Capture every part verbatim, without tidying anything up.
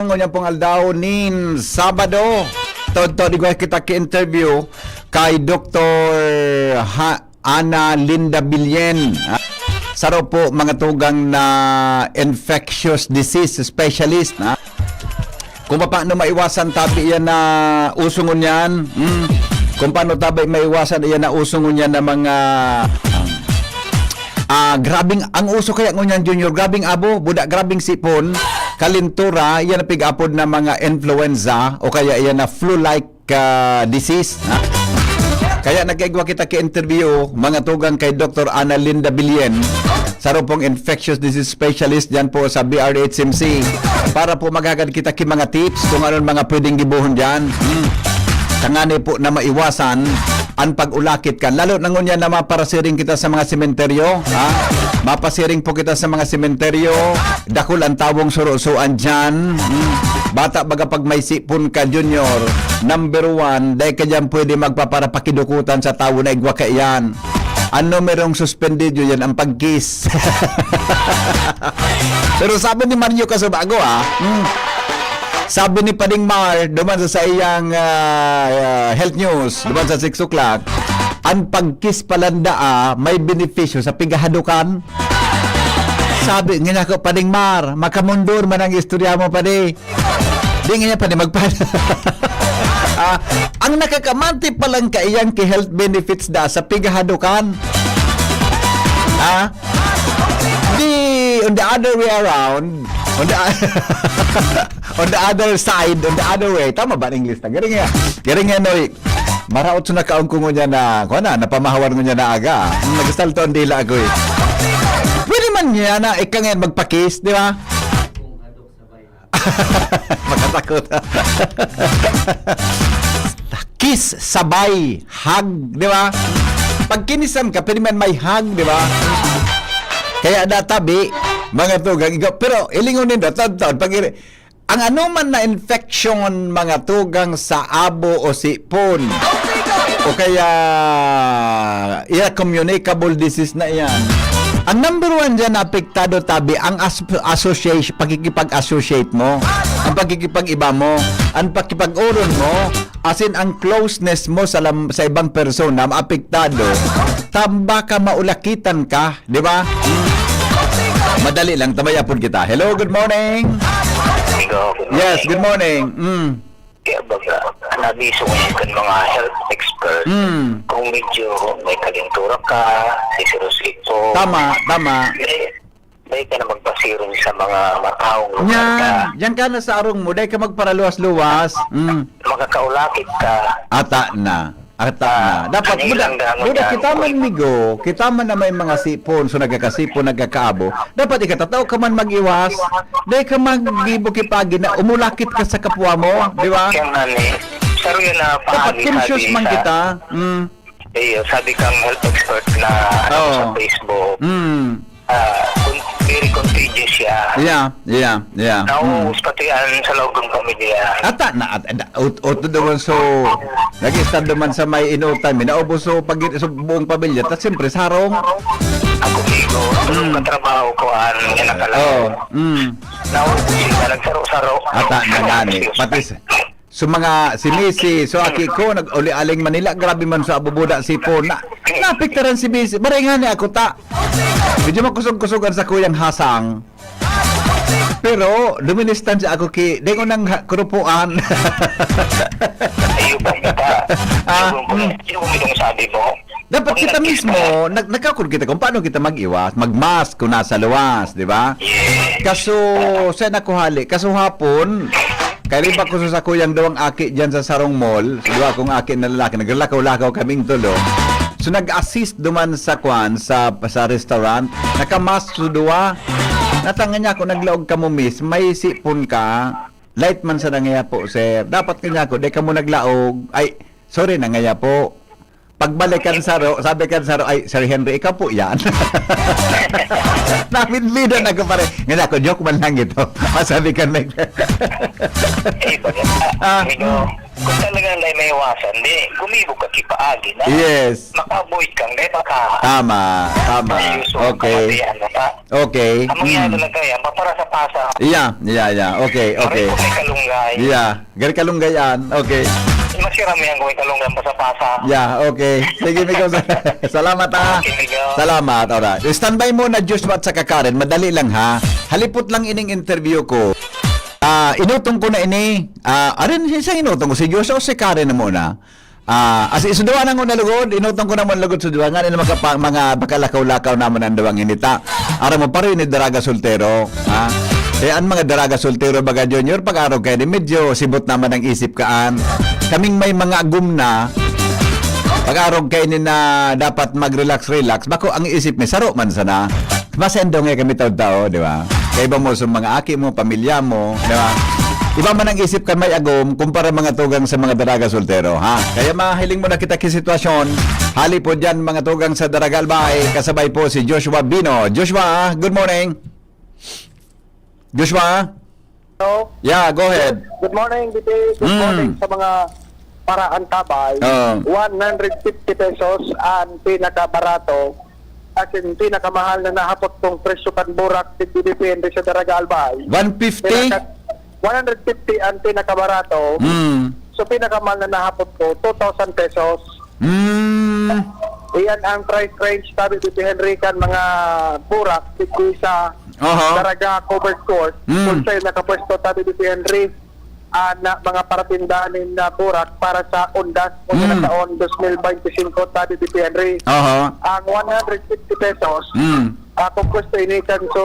Ngunyan pong aldaw nin Sabado, todto igwa kita ki-interview kay Doktor Ha-, Ana Linda Billen, ha? Saro po mga tugang na infectious disease specialist, ha? Kung paano maiwasan tabi yan na uso ngunyan, hmm? Kung paano tabi maiwasan yan na uso ngunyan na mga, ah, grabing, ang uso kaya ngunyan, Junior, grabing abo, buda, grabing sipon, kalintura, yan ang pig-apod na mga influenza o kaya yan na flu-like, ah, disease, ha? Kaya nagkaigwa kita ki-interview, mga tugang kay Doktor Ana Linda Billen, saro pong infectious disease specialist dyan po sa B R H M C, para po maghagad kita ki mga tips kung anong mga pwedeng gibohon dyan. Hmm. Tangani po na maiwasan an pag-ulakit kan. Lalo na ngunyan na maparasiring kita sa mga sementeryo, ha? Mapasiring po kita sa mga sementeryo, dakul an tawong surusuan diyan. Hmm. Bata baga pag may sipon ka, Junior, number one, dai ka diyan pwede magpaparapakidukutan sa tawo na igwa kaiyan. An numerong suspendido yan, ang pag-kiss. Pero sabi ni Mario Casubago, ah, hmm, sabi ni Pading Mar, duman sa saiyang, ah, ah, health news, duman sa six o'clock, an pag-kiss pala nda, ah, may benepisyo sa pigahadukan. Sabi, ngunyan ako, Pading Mar, makamundor man ang istorya mo, padi. Di nga niya pa ni magpa-, ah, ang nakakamante pa lang kaiyang ki health benefits da sa pigahadukan. Ah, di, on the other way around, on the, on the other side, on the other way. Tama ba ang English na? Garing nga. Garing nga, Noy. Maraot sa nakaon ko ngunyan na, kuha na, napamahawan ngunyan na aga. Hmm, nagsalto ang dila ako eh. Pwede man niya na, ika ngayon magpa-kiss, di ba? Makatakot. Kiss, sabay, hug, di ba? Pag kinisan ka, pwede man may hug, di ba? Kaya natabi, mga tugang, ikaw, pero ilingon nindo, taon-taon, pag iri-, ang anoman na infection, mga tugang sa abo o sipon, o kaya iya communicable disease na iyan. Ang number one dyan na apektado, tabi, ang as-, association, pakikipag-associate mo, ang pakikipag-iba mo, ang pakipag-oron mo, asin ang closeness mo sa lam-, sa ibang persona, maapektado. Tamba ka, maulakitan ka, di ba? Madali lang, tabayapon kita. Hello, good morning. Amigo, good Yes, morning. Good morning. Mm. Kaya baga, ang abiso ngayon kan mga health expert, Mm. kung medyo may kalintura ka, may sirosito, Tama, tama. may, may ka na magpasiring sa mga mataong lugar Yan, ka. Yan ka na sa arong mo, dai ka magparaluwas-luwas. Mm. Makakaulakit ka. Ata na. Ata na. Ah, Dapat ano buda, lang daw buda yan, kita man kung migo, kita man na may mga sipon, so nagkakasipon, nagkakaabo. Dapat ikatataw ka man mag-iwas. Dai ka maggibo ki pagi na umulakit ka sa kapwa mo, di ba? Kaya nga ni, saro yan na Dapat paagi, conscious sabi man sa kita. Mm. Iyo, sabi kang health expert na ano Oo. sa Facebook, Mm. ah, con-, very contagious siya. Yeah, yeah, yeah. Mm. Nauubos pati yan sa loob ng pamilya. Ata na, at, at, ut-, ut-, doon, so, nag-start naman sa may inutan, may naubos, so, pag, so, buong pamilya, tas siyempre, sarong. Ako, amigo, Mm. yung katrabaho ko, an, yan ang kalayo. Oo, mm. Nauubos sila, nagsaro-saro. Ata na gani. Pati sa, so, mga si Missy, so, aki ko, nag-uli aling Manila, grabe man sa abubuda, sipon. Na, naapektaran si Missy. Baray nga ni ako, ta. Medyo makusog-kusogan sa kuyang hasang. Pero, luminis tan siya ako ki, di ko nang ha-, kurupuan. Ayun ba, iba? Ah, Ayun ba, mm. Yung itong sabi mo, Dapat Kung kita nag-kiss mismo, ka. nag-, nagkakon kita kung paano kita mag-iwas, mag-mask kung nasa luwas, di ba? Yes. Kaso, sa nakuhali, kaso hapon, kailan pa ko sa sakuyang duwang aki dyan sa sarong mall, sa duwa kong aki na lalaki, naglakaw-lakaw kaming tulo. So, nag-assist duman sa kwan, sa, sa restaurant, naka-mask sa duwa. Natangan niya ako, naglaog ka mo, miss, may sipon ka, light man sa nangaya po, sir. Dapat kanya ako, di ka mo naglaog. Ay, sorry, nangaya po. Pagbalik kan saro, sabi kan saro, "Ay, Sir Henry, ikaw po yan." Naminmidan ako, pare. Ngayon ako, joke man lang ito. Masabi ka na. Eh, bakit? Ah, Amigo, Kung talagang dai maiwasan, di, gumibo ka ki paagi na. Yes. Maka-avoid kang, di, maka- Tama, tama. Seryoso ang Okay. kamatayan na ta. Okay. Ang mangyayari Mm. lang kaya, papara sa pasa. Yeah, yeah, yeah. Okay, Aray okay. ko, may kalunggay. Yeah. Gari kalunggay an. Okay. Masiram yan kung may kalunggay ang pasa-pasa. Yeah, okay. Sige, Miko. Salamat, ha. Okay, Miko. Salamat. Alright. Standby muna, Joshua at saka Karen. Madali lang, ha. Halipot lang ining interview ko. Ah, inutong ko na ini. Ah, arin, siya inutong ko. Si Joshua o si Karen na muna? Ah, as in, sa duwa na nguna lugod, inutong ko naman lugod sa duwa. Nga nila makapa-, mga bakalakaw-lakaw naman ang duwang inita. Aram mo, pareho ni Daraga Soltero, ha? Eh, ang mga Daraga Soltero, baga, Junior, pag-arog kayo, di medyo sibot naman ang isip kaan. Kaming may mga agum na, pag-arog kayo ni na dapat mag-relax-relax, bako ang isip may saro man sana. Masendo nga kami tao-tao, di ba? Kaiba mo sa mga aki mo, pamilya mo, di ba? Iba man ang isip kan may agom kumpara mga tugang sa mga daraga soltero, ha? Kaya mahiling mo na kita ki sitwasyon. Hali po dyan, mga tugang sa Daraga Albay, kasabay po si Joshua Bino. Joshua, good morning. Joshua? Hello? Yeah, go ahead. Good morning, D J. Good Mm. morning sa mga paraantabay. Oo. One hundred fifty pesos ang pinakabarato. As in, pinakamahal na nahapot kong presyo kan burak, depende sa Daraga Albay. One fifty? Pinaka-, one hundred fifty ang pinakabarato. Mm. So, pinakamahal na nahapot ko, two thousand pesos. Mm. Iyan ang price range, sabi ni Henry, kan mga burak, digdi sa Aha. Daraga Covered Court. Mm. Kung sa'yo nakapwesto, sabi ni Henry, ah, na mga paratindahan na burak para sa undas o Mm. sa taon dos mil bente singko, sabi ni Henry. Aha. Ang one hundred fifty pesos, Mm. ah, kung pwesto ini kan so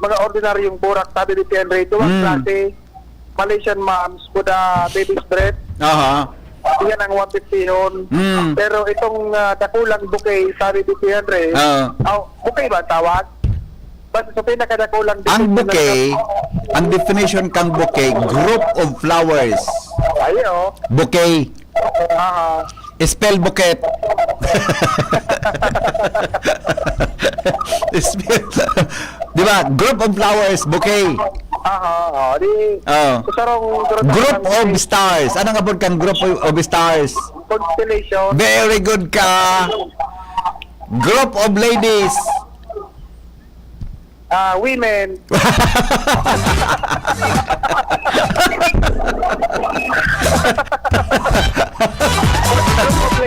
mga ordinaryong burak, sabi ni Henry, duwang Mm. klase, Malaysian mams, kuda baby's breath. Aha. Iyan ang one fifty hon. Mm. Pero itong, ah, dakulang bouquet, sabi ni Henry, Ah. aw, bouquet ba ang tawag? Basta sa pinakadakulang Ang definition bouquet, ng ang definition kang bouquet, group of flowers. Ay, oh. Bouquet. Aha. Spell bouquet. Spell. Di ba? Group of flowers, bouquet. Aha, oh, di, Oh. sa sarong Group of stars. Ano nga pod kang group of, of stars? Constellation. Very good ka. Group of ladies. Ah, women.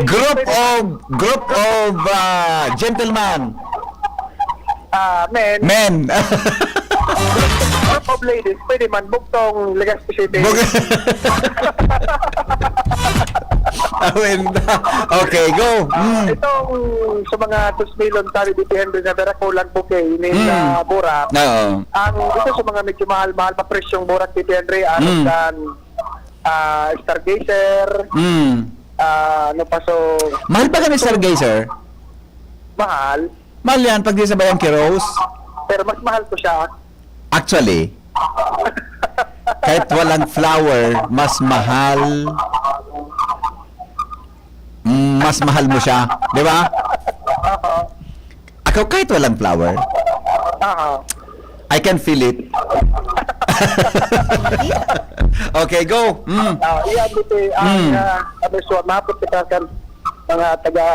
Group of, group of, ah, gentleman. Ah, men. Men. Group of ladies, pwede man, bugtong, Legazpi City. Bug- Awin. Okay, go. Ah, Mm. itong sa mga dos milyon, sabi ni Henry, na darakulang bouquet ni Mm. na Bora. Oo. Ang isa sa mga medyo mahal-mahal pa presyong burak ni Henry, ano Mm. kan, ah, Stargazer, Mm. ah, ano pa, so, Mahal pa gani Stargazer? Mahal. Mahal yan pag di sabayan ki Rose. Pero mas mahal ko siya. Actually, kahit walang flower, mas mahal, mm, mas mahal mo siya. Di ba? Ako, kahit walang flower, Aha. I can feel it. Okay, go. Mm. Ah, iyan, dito, ang, Mm. ah, ano, so, mapot kita kan mga taga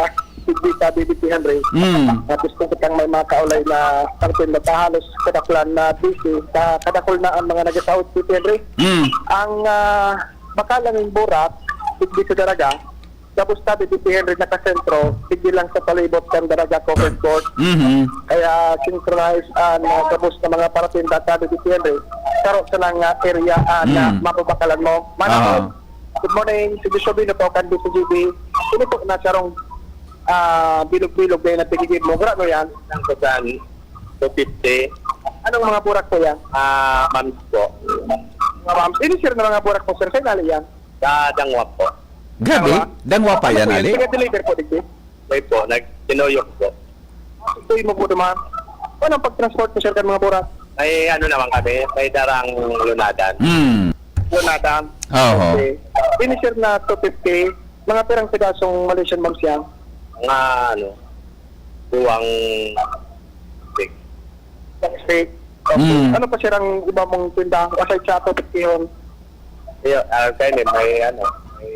Digdi, sabi ni Henry. Mm. Na gusto kitang may mga kaulay na parte na halos kadaklan na busy, ka-, kadakol na ang mga nagasaot ni Henry. Mm. Ang, ah, makalanging burak, digdi sa Daraga, gabos, sabi ni Henry, nakasentro, digdi lang sa palibot kan Daraga Covered Court. Mhm. Kaya synchronize ang, ah, gabos na mga paratinda, sabi ni Henry. Saro sa nang, ah, area, ah, na Mm. mapabakalan mo. Manakot, Aha. Good morning, si Joshua Bino po, kan D C G B. Ini po na sarong, ah, bilog-bilog na yan na tigigib mo. Grabe yan. Ang kusan, two fifty. Anong mga burak po yan? Ah, mams po. Mga mams. Ini, sir, na mga burak po, sir. Saan nali yan? Sa Dangwa po. Grabe, Dangwa? Dangwa pa Ano yan, po yun? Ali? Taga-deliver po, digdi? May po, nag-, tinuyok po. Ito mo po naman. Anong pag-transport po, sir, kan mga burak? May ano naman kami, may darang lunadan. Hmm. Lunadan? Oho. Okay. Ini, sir, na two fifty, mga pirang pedasong Malaysian mams yan? Mga ano, buwang steak. Steak. Okay. Hmm. Ano pa, sir, ang iba mong tinda? Aside sa two fifty yun? Iyo, ah, kaya ni may ano, may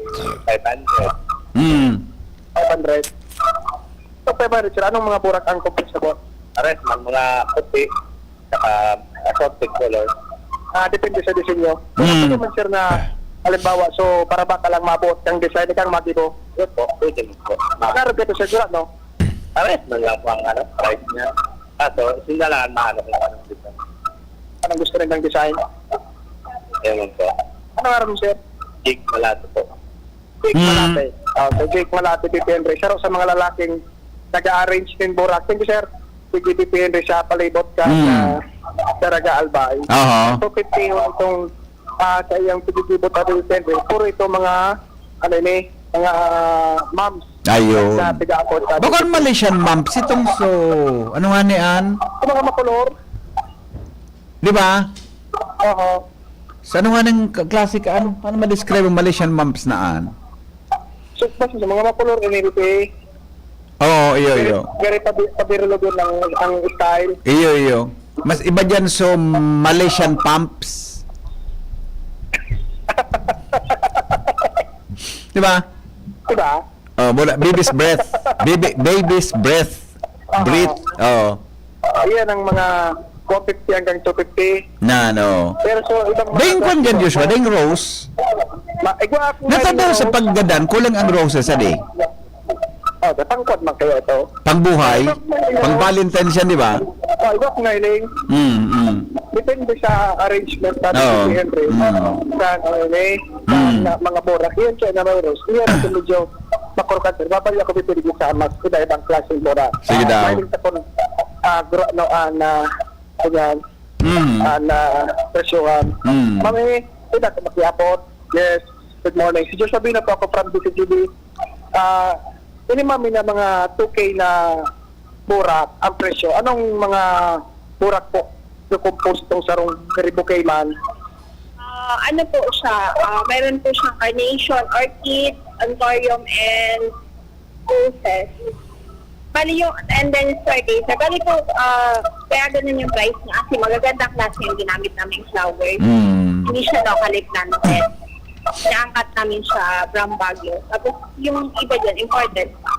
five hundred. Hmm. Five hundred. So, five hundred, sir. Anong mga burak ang composable? Pares man, mga puti, saka assorted color. Ah, depende sa disenyo. Mm. Pwede man, sir, na, halimbawa, so, para baka lang mabuot kang design, kang magibo. Yun po, pwede po. Magkano dito, sir, no? Pares man lang po ang, ano, price niya. Kaso, sila lang ang mahanap ng, ano, design. Anong gusto nilang design? Ewan po. Ano nga rin, sir? Jake Malato po. Jake Hmm. Malate. Ah, so, Jake Malate, B P N Ray. Siya raw sa mga lalaking nag-a-arrange ng burak. Thank you, sir. Sige, B P N Ray, siya palibot ka Hmm. sa Daraga Albay. Aha. So, fifty yung itong, ah, sa iyang pagigibot at B P N Ray. Puro ito mga, ano ini, mga, ah, moms. Ayun. Sa tiga-akot, sabi Baka ko. Malaysian moms itong so, ano nga ni Ann? Yung mga makulor. Di ba? Oo. Sa ano nga ng k-, klase ka, ano? Paano ma-describe ang Malaysian moms na an? So, basta sa mga makulor, M L P. Oo, iyo, iyo. Very, very pabi-, pabirilog yun ang, ang style. Iyo, iyo. Mas iba dyan so Malaysian pumps. Di ba? Diba? Oh, mula, baby's breath. Baby, baby's breath. Oo. Breath. Oo. Ah, yan ang mga one fifty hanggang two fifty. Na, no. Pero so, ibang mga Ding kwan dyan, Joshua, ding rose. Ma-, igwa ako Natanda ngayon, sa no? Paggadan, kulang ang roses, adi. Oh, da, pangkot man kayo ito. Pangbuhay, Igwa ko ngayon, pang no? Valentine's yan, di ba? Oh, igwa ko ngayon, eh. Mm, mm. Depende sa arrangement sa Oo. D J Henry. Mm. Sa, ano, eh, sa, Mm. na, mga borak. Yan, siya na may rose. Yan, ito medyo makurukan, sir. Babalik ako, bibili ko sa mas iba-ibang klaseng borak. Sige Ah, daw. Mahilig sa kun-, ah, gro-, no, ah, na, ayan, Mm. ah, na presyohan. Mm. Mami, pwede ako makiapot? Yes. Good morning. Si Joshua Bino po ako from D C G B. Ah, ini, mami, na mga two K na burak ang presyo. Anong mga burak po yung compose itong sarong Ribukeyman? Ah, ano po siya? Ah, meron po siyang carnation, orchid, anthurium, and roses. Bali yung, and then stargazer. Bali po, ah, kaya ganun yung price niya kasi magagandang klase yung ginamit naming flowers. Mm. Hindi siya locally planted. Naangkat namin siya from Baguio. Tapos yung iba dyan, imported pa.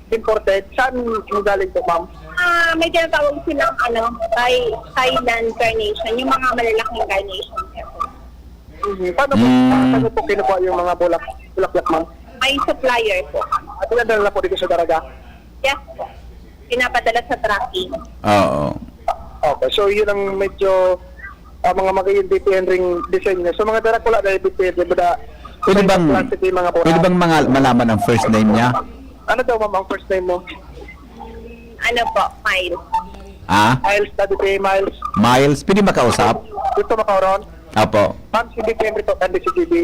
Imported? Saan yung galing po, ma'am? Ah, may tinatawag silang, ano, Thai-, Thailand carnation. Yung mga malalaking carnation. Mhm. Paano po, Mm. paano po kinukuha yung mga bulak-, bulaklak, ma'am? May supplier po. At pinadala na po dito sa Daraga? Yes po. Pinapadala sa tracking. Oo. Okay, so yun ang medyo, ah, mga magayon dito, Henry, design niya. So, mga darakula na ibig sabihin, di ba, Pwede may bang, klase din mga pwede borak? Bang mga, malaman ang first name niya? Ano daw, ma'am, ang first name mo? Ano po, Miles. Ah? Miles, Daddy P, Miles. Miles, pwede makausap? Gusto makaoron? Apo. Ma'am, si B P M Report, Andy, si G B.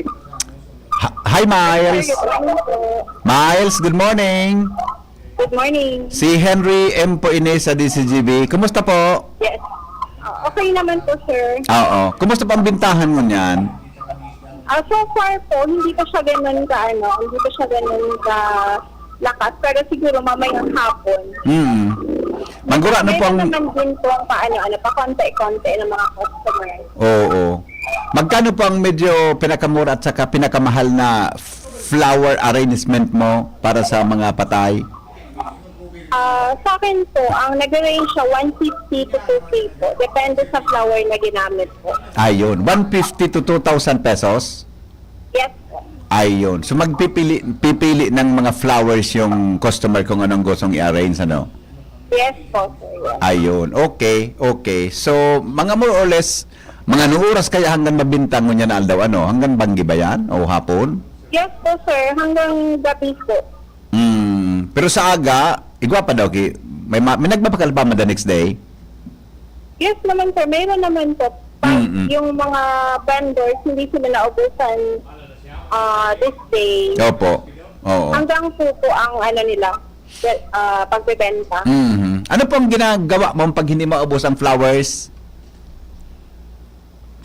Ha-, hi, Miles. Hello po. Miles, good morning. Good morning. Si Henry M po ini sa D C G B. Kumusta po? Yes. Ah, okay naman po, sir. Oo. Kumusta po ang bintahan ngunyan? Ah, so far po, hindi pa siya ganun ka, ano, hindi pa siya ganun ka lakas. Pero siguro mamayang hapon. Mm. Magura na Meron pong naman din pong paano, ano, pa konti-konti ng mga customer. Oo. Magkano po ang medyo pinakamura at saka pinakamahal na flower arrangement mo para sa mga patay? Ah, sa akin po, ang nag-range siya one fifty to two K po. Depende sa flower na ginamit po. Ayun, one fifty to two thousand pesos? Yes po. Ayun. So, magpipili, pipili ng mga flowers yung customer kung anong gustong i-arrange, ano? Yes po, sir. Yes. Ayun. Okay, okay. So, mga more or less, mga anong oras kaya hanggang mabintang ngunyan na aldaw, ano? Hanggang banggi ba yan? O hapon? Yes po, sir. Hanggang gabi po. Hmm. Pero sa aga, igwa pa daw, ki-, may ma-, may nagpapakalpa man the next day? Yes naman, sir. Mayroon naman po. Pag Mm-mm. yung mga vendors, hindi sila naubusan, ah, this day. Opo. Oo. Hanggang two po ang ano nila, ah, pagbebenta. Mhm. Ano pong ginagawa mo pag hindi maubos ang flowers?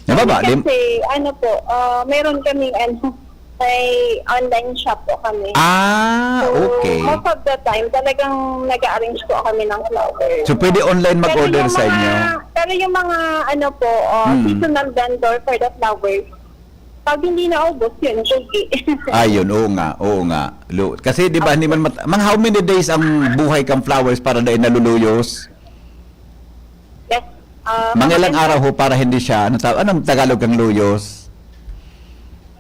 Nababa, Kami di kasi, ano po, ah, meron kaming, ano, may online shop po kami. Ah, So, okay. most of the time, talagang nag-a-arrange po kami ng flowers. So, pwede online Pero mag-order yung sa mga, inyo? pero yung mga, ano po, ah, Hmm. seasonal vendor for the flowers, Pag hindi naubos, yun, lugi. Ayun, oo nga, oo nga. Lu- Kasi di ba, hindi man mat- mga how many days ang buhay kang flowers para dahil naluluyos? Yes. Ah, Mga ilang mga araw ho para hindi siya, ano ta- anong Tagalog kang luyos?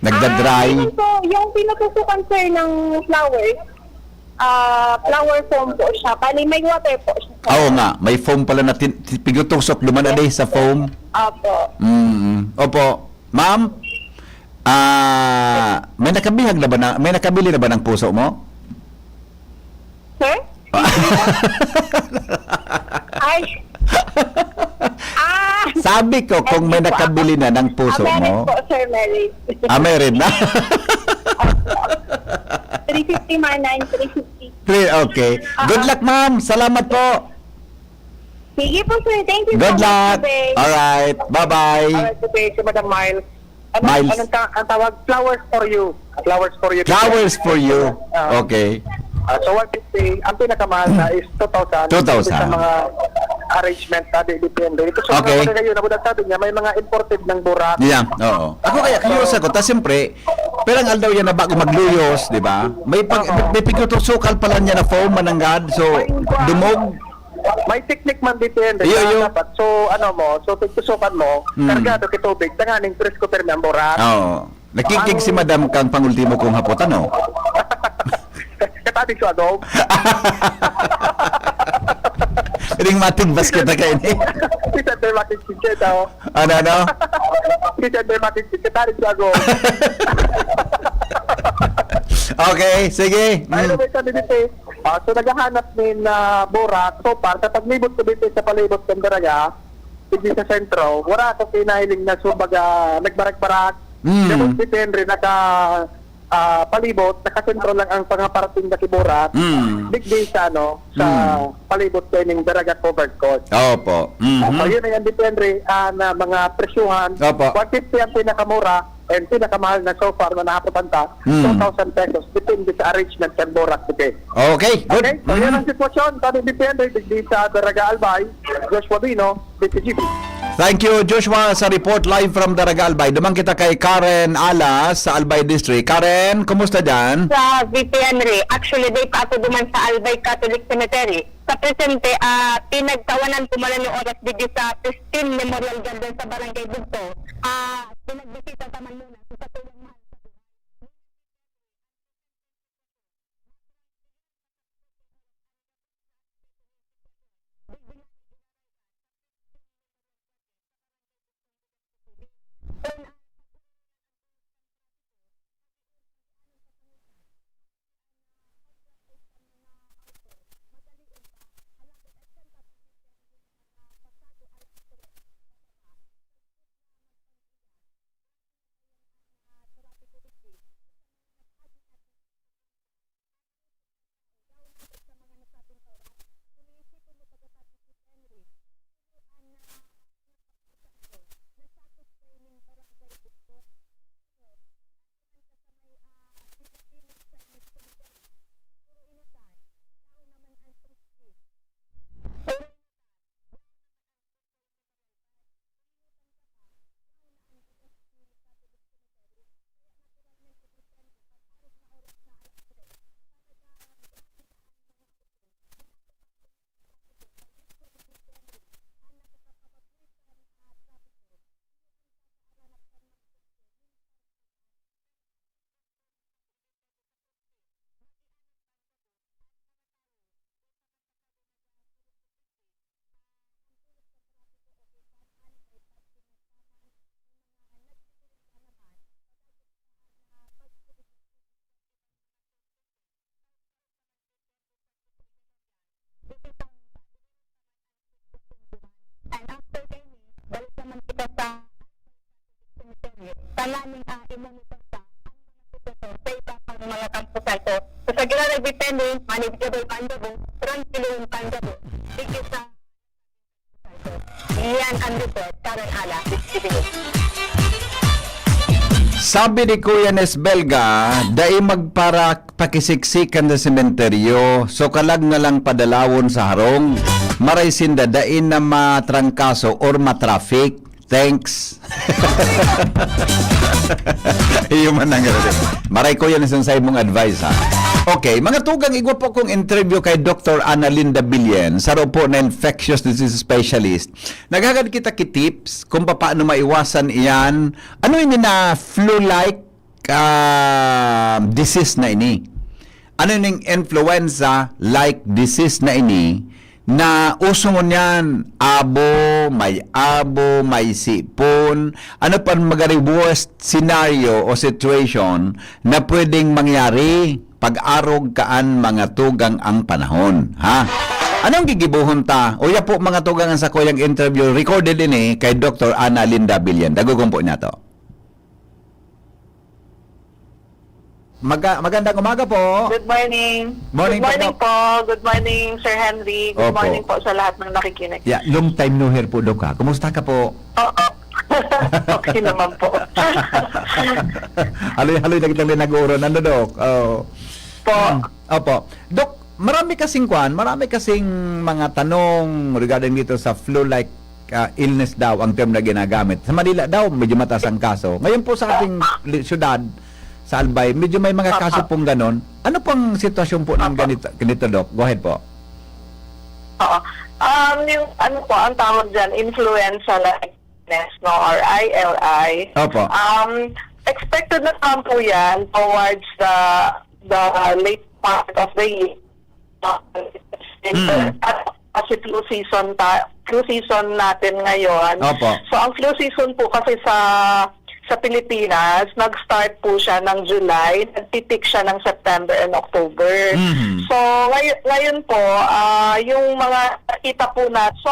Ah, Nagda-dry? Yun po, yung pinutusukan, sir, ng flowers, ah, flower foam po siya. Bali, may water po siya, sir. Oo nga, may foam pala na tin- pinutusok, duman na sa foam. Opo. Mm. Opo. Ma'am, ah, may nakabihag na ba na, may nakabili na ba ng puso mo? Sir? Ay. Ah. Sabi ko, kung may nakabili na ng puso Ah, meron mo. Po, sir, meron. Ah, meron na. Three fifty man, nine, three fifty. Three, okay. Good luck, ma'am. Salamat po. Sige po, sir. Thank you Good so luck. much, sir. Alright. Bye-bye. Alright, okay, si Madam Miles. Ano, Miles. Anong ta- ang tawag? Flowers for you. Flowers for you. Flowers for you. Ah. Okay. Ah, so, one fifty, ang pinakamahal na is two thousand. Two thousand. Sa mga arrangement na di depende. Ito sa Okay. mga ngayon, ang sabi niya, may mga imported ng Borac. Yeah, oo. Ako kaya, curious ako. Tapos siyempre, perang aldaw yan na bago magluyos, di ba? May, pag, Oo. may pagkutusukal pala niya na foam, mananggad. So, dumog. May technique man depende. Iyo, Kaya iyo. Dapat, so, ano mo, so, pagtusukan mo, Mm. kargado kay tubig, tanganing presko pirmi ang Borac. Oo. Nakikig si madam kang pangultimo kong hapot, ano? Katabi ko, agaw. Ining mating basket na kayo ni. Kita tayo makikita, oh. Ano, ano? Kita tayo makikita, katabi ko, agaw. Okay, sige. Ay, Mm. ano ba yung sabi dito, eh? Ah, so, naghahanap ni na Borac. So far, sa paglibot ko dito sa palibot ng Daraga, hindi sa sentro, wala ako kinahiling na, so, baga, nagbarak-barak. Mm. Kaya si Henry, naka, ah, palibot, nakasentro lang ang pangaparating na si Borac. Mm. Digdi sa, ano, sa Mm. palibot ko ining Daraga covered court. Opo. Mhm. So, yun na yan, depende, ah, na mga presyuhan. Opo. One fifty ang pinakamura, and pinakamahal na so far na nahaputan ta, Mm. two thousand pesos, depende sa arrangement kan Borac, depende. Okay, good. Okay, so yan Mhm. ang sitwasyon. Kami depende, digdi sa Daraga Albay, Joshua Bino, D T G P. Thank you, Joshua, sa report live from Daraga Albay. Duman kita kay Karen Alas sa Albay District. Karen, kumusta dyan? Sa V P N R I, actually, di pa ako duman sa Albay Catholic Cemetery. Sa presente, ah, pinagtawanan ko man yung oras digdi sa Pristine Memorial Garden sa Barangay Bugto. Ah, pinagbisita ka man muna sa Satuyang Mahal sa Buhay. And after kaini, balik naman kita sa tanganing, ah, imonitor pa ang mga sitwasyon sa iba pang mga kampo sa ito. So, sa Gilala, depende, manageable pa ang gabo, tranquilo pa ang gabo. Thank you sa Yan ang report, Karen Ala, Evening. Sabi ni Kuya Nes Belga, dai magpara pakisiksikan sa sementeryo, so kalag na lang padalawon sa harong, maray sinda dai na matrangkaso or matraffic. Thanks. Iyo man ang grabe. Maray ko yan isang sa imong advice, ha? Okay, mga tugang, igwa po kong interview kay Doctor Ana Linda Billen, saro po na infectious disease specialist. Naghagad kita ki tips kung paano maiwasan iyan. Ano ini na flu-like ah, disease na ini? Ano ning influenza-like disease na ini na uso ngunyan? Abo, may abo, may sipon. Ano pa ang mga worst scenario o situation na pwedeng mangyari pag-arog kaan mga tugang ang panahon? Ha? Anong gigibuhon ta? Uya po mga tugang ang sakuyang interview, recorded ini kay Doctor Ana Linda Billion. Dagugong po niya to. Maga- magandang umaga po. Good morning. Morning Good po, morning Doc. Po. Good morning, Sir Henry. Good Opo. Morning po sa lahat ng nakikinig. Yeah, long time no hear po, Doc, ha? Kumusta ka po? Oo. Okay naman po. Haloy-haloy na kitang linag-uron. Ano, Doc? Oh. Po. Mm. Opo. Doc, marami kasing kwan, marami kasing mga tanong regarding dito sa flu-like, ah, illness daw ang term na ginagamit. Sa Manila daw, medyo mataas ang kaso. Ngayon po sa ating li-, syudad, sa Albay, medyo may mga kaso Opo. Pong ganon. Ano pong sitwasyon po ng Opo. Ganito, ganito, Doc? Go ahead po. Oo. Um, yung ano po, ang tawag dyan, influenza-like illness, no, or I L I. Opo. Um, expected na naman po yan towards the, the late part of the year. Mm. At kasi flu season ta-, flu season natin ngayon. Opo. So, ang flu season po kasi sa, sa Pilipinas, nag-start po siya ng July, nagpi-peak siya ng September and October. Mhm. So, ngay-, ngayon po, ah, yung mga nakita po na, so,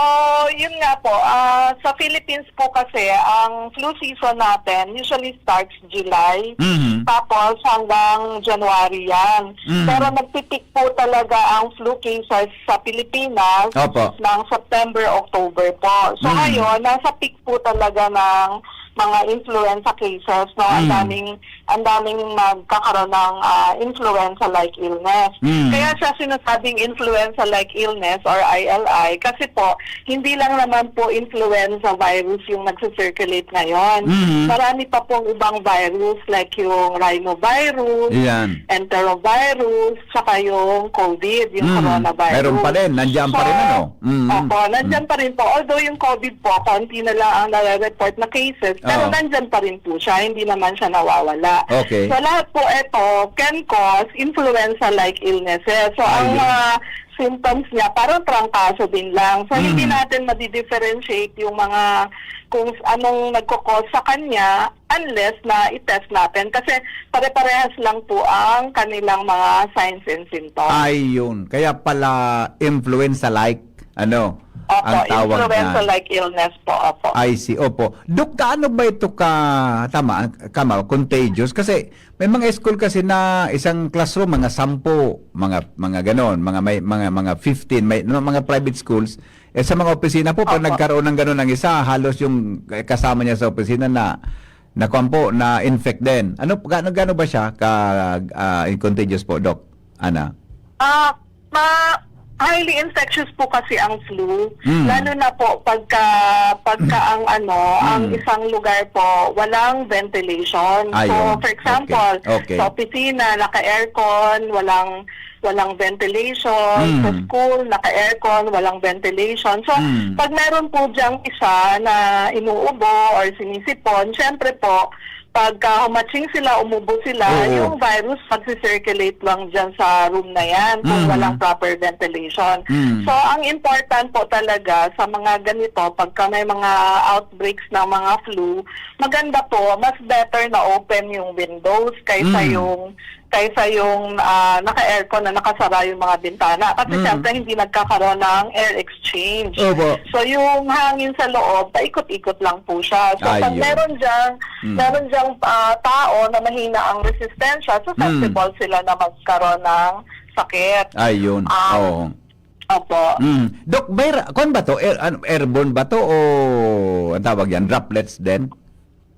yun nga po, ah, sa Philippines po kasi, ang flu season natin usually starts July, Mhm. tapos hanggang January yan. Mhm. Pero nagpi-peak po talaga ang flu cases sa Pilipinas Opo. Ng September, October po. So, Mhm. ngayon, nasa peak po talaga ng mga influenza cases, no? Ang Mhm. daming, ang daming nagkakaroon ng, ah, influenza-like illness. Mhm. Kaya siya sinasabing influenza-like illness or I L I kasi po, hindi lang naman po influenza virus yung nagsi-circulate ngayon. Mhm. Marami pa pong ibang virus like yung rhinovirus, Iyan. enterovirus, saka yung COVID, yung Mm. coronavirus. Meron pa rin, nandiyan pa rin, So, ano? Mm. opo, nandiyan Mm. pa rin po. Although yung COVID po, konti na lang ang nare-report na cases, pero Oo. nandiyan pa rin po siya, hindi naman siya nawawala. Okay. So, lahat po ito can cause influenza-like illnesses. So, ang Ayun. mga symptoms niya, parang trangkaso din lang. So, hindi Mm. natin madi-differentiate yung mga, kung s-, anong nagko-cause sa kanya, unless na i-test natin. Kasi pare-parehas lang po ang kanilang mga signs and symptoms. Ayun. Kaya pala influenza-like, ano, Opo, ang tawag niyan. Influenza-like illness po, opo. I see, opo. Dok, gaano ba ito ka, tama, kama, contagious? Kasi may mga school kasi na isang classroom, mga sampu, mga, mga ganon, mga may, mga, mga fifteen, may, mga private schools. Eh, sa mga opisina po, pag Opo. nagkaroon ng ganon ang isa, halos yung kasama niya sa opisina na, na kwan po, na-infect din. Ano, gaano, gaano ba siya ka, ah, contagious po, Doc? Ana? Ah, ma-, highly infectious po kasi ang flu. Mm. Lalo na po pagka, pagka ang ano, ang Mm. isang lugar po, walang ventilation. So, Ayun. for example, Okay. Okay. sa opisina, naka-aircon, walang, walang ventilation. Sa Mm. school, naka-aircon, walang ventilation. So, Mm. pag meron po diyang isa na inuubo or sinisipon, syempre po, pagka humatsing sila, umubo sila, Oo. yung virus magsi-circulate lang dyan sa room na yan kung Mm. walang proper ventilation. Mm. So, ang important po talaga sa mga ganito, pagka may mga outbreaks ng mga flu, maganda po, mas better na open yung windows kaysa Mm. yung, kaysa yung, ah, naka-aircon na nakasara yung mga bintana. Kasi Mm. syempre, hindi nagkakaroon ng air exchange. Opo. So, yung hangin sa loob, paikot-ikot lang po siya. So, pag Ayun. meron diyang, Mm. meron diyang, ah, tao na mahina ang resistensya, Mm. susceptible sila na magkaroon ng sakit. Ayun. Um, Oo. opo. Mm. Doc, vir-, kwan ba to? Air-, ano, airborne ba to o ang tawag yan? Droplets din?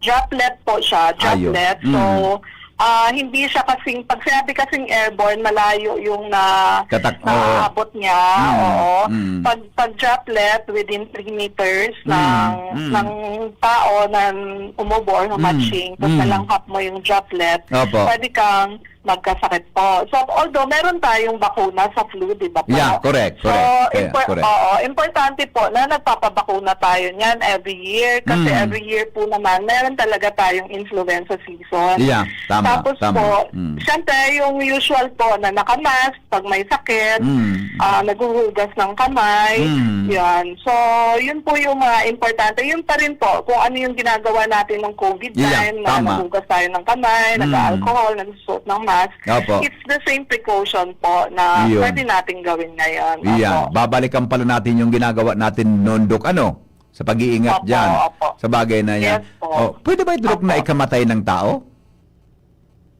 Droplet po siya, Ayun. droplet. So, Mm. Ah, hindi siya kasing, pag sinabi kasing airborne, malayo yung na, Katak-, oo. naaabot niya. Mm, Oo. mm. Pag, pag droplet, within three meters Mm, ng, mm. ng tao na umubo or Mm, humatching, tapos mm. nalanghap mo yung droplet, Opo. pwede kang magkasakit po. So, although meron tayong bakuna sa flu, di ba po? Yeah, correct, So, correct. Kaya, impor-, correct. oo, importante po na nagpapabakuna tayo niyan every year kasi Mm. every year po naman, meron talaga tayong influenza season. Yeah, tama, Tapos tama. po, Mm. siyempre, yung usual po na nakamask pag may sakit, Mm. ah, naghuhugas ng kamay, Mm. yan. So, yun po yung mga importante. Yun pa rin po, kung ano yung ginagawa natin ng COVID Yeah, time, na tama. naghuhugas tayo ng kamay, Mm. nag-alcohol, nagsusuot ng mask, Opo. it's the same precaution po na Yun. pwede natin gawin ngayon. Yeah. Opo. Babalikan pala natin yung ginagawa natin noon, Dok, ano? Sa pag-iingat Opo, dyan. opo. Sa bagay na yan. Yes po. Oh, pwede ba ito, Dok, na Opo. ikamatay ng tao?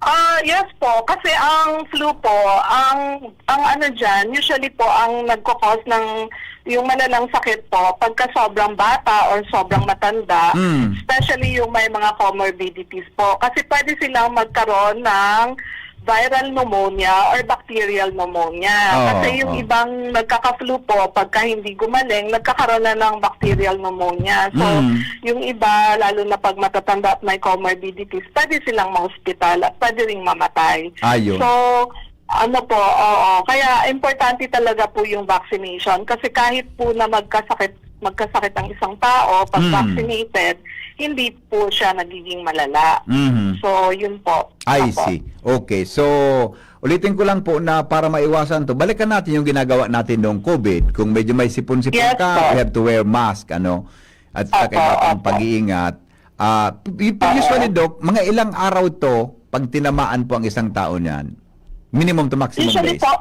Ah, yes po. Kasi ang flu po, ang, ang ano dyan, usually po, ang nagkakos ng, yung malalang sakit po, pagka sobrang bata or sobrang matanda, Mm. especially yung may mga comorbidities po. Kasi pwede silang magkaroon ng viral pneumonia or bacterial pneumonia. Oo, Kasi yung oo. ibang nagkaka-flu po, pagka hindi gumaling, nagkakaroon na ng bacterial pneumonia. So, Mm. yung iba, lalo na pag matatanda at may comorbidities, pwede silang ma-hospital at pwede ring mamatay. Ayun. So, ano po, oo. Kaya importante talaga po yung vaccination kasi kahit po na magkasakit, magkasakit ang isang tao, pag Mm. vaccinated, hindi po siya nagiging malala. Mhm. So, yun po. I Opo. see. Okay. So, ulitin ko lang po na para maiwasan 'to, balikan natin yung ginagawa natin noong COVID. Kung medyo may sipon-sipon Yes ka, po. we have to wear mask, ano, at sa Opo, kaiba't ang opo. pag-iingat. Ah, p-, y-, pero Oo. usually, Doc, mga ilang araw 'to 'pag tinamaan po ang isang tao niyan? Minimum to maximum Usually days? po,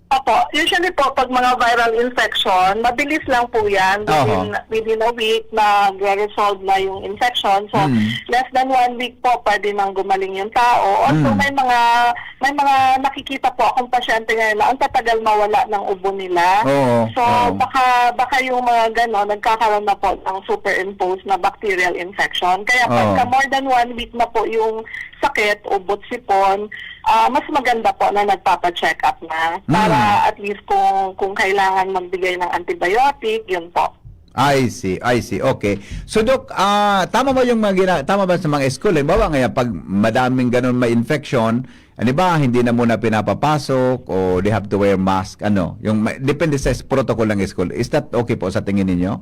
opo, usually po, 'pag mga viral infection, mabilis lang po 'yan. Oho. Within, within a week, nagre-resolve na yung infection. So, Mm. less than one week po, pwede nang gumaling yung tao. Although Mm. may mga, may mga nakikita po akong pasyente ngayon na ang tatagal mawala ng ubo nila. Oo, So, oo. baka, baka yung mga gano'n, nagkakaroon na po ng superimpose na bacterial infection. Kaya Oo. pagka more than one week na po yung sakit, ubo, sipon, ah, mas maganda po na nagpapa-check up na para Mm. at least kung, kung kailangan magbigay ng antibiotic, yun po. I see, I see. Okay. So, Doc, ah, tama ba yung mga gina-, tama ba sa mga school? Halimbawa, ngayon, pag madaming ganun may infection, ano ba, hindi na muna pinapapasok o they have to wear mask? Ano? Yung may, depende sa s-, protocol ng school. Is that okay po sa tingin ninyo?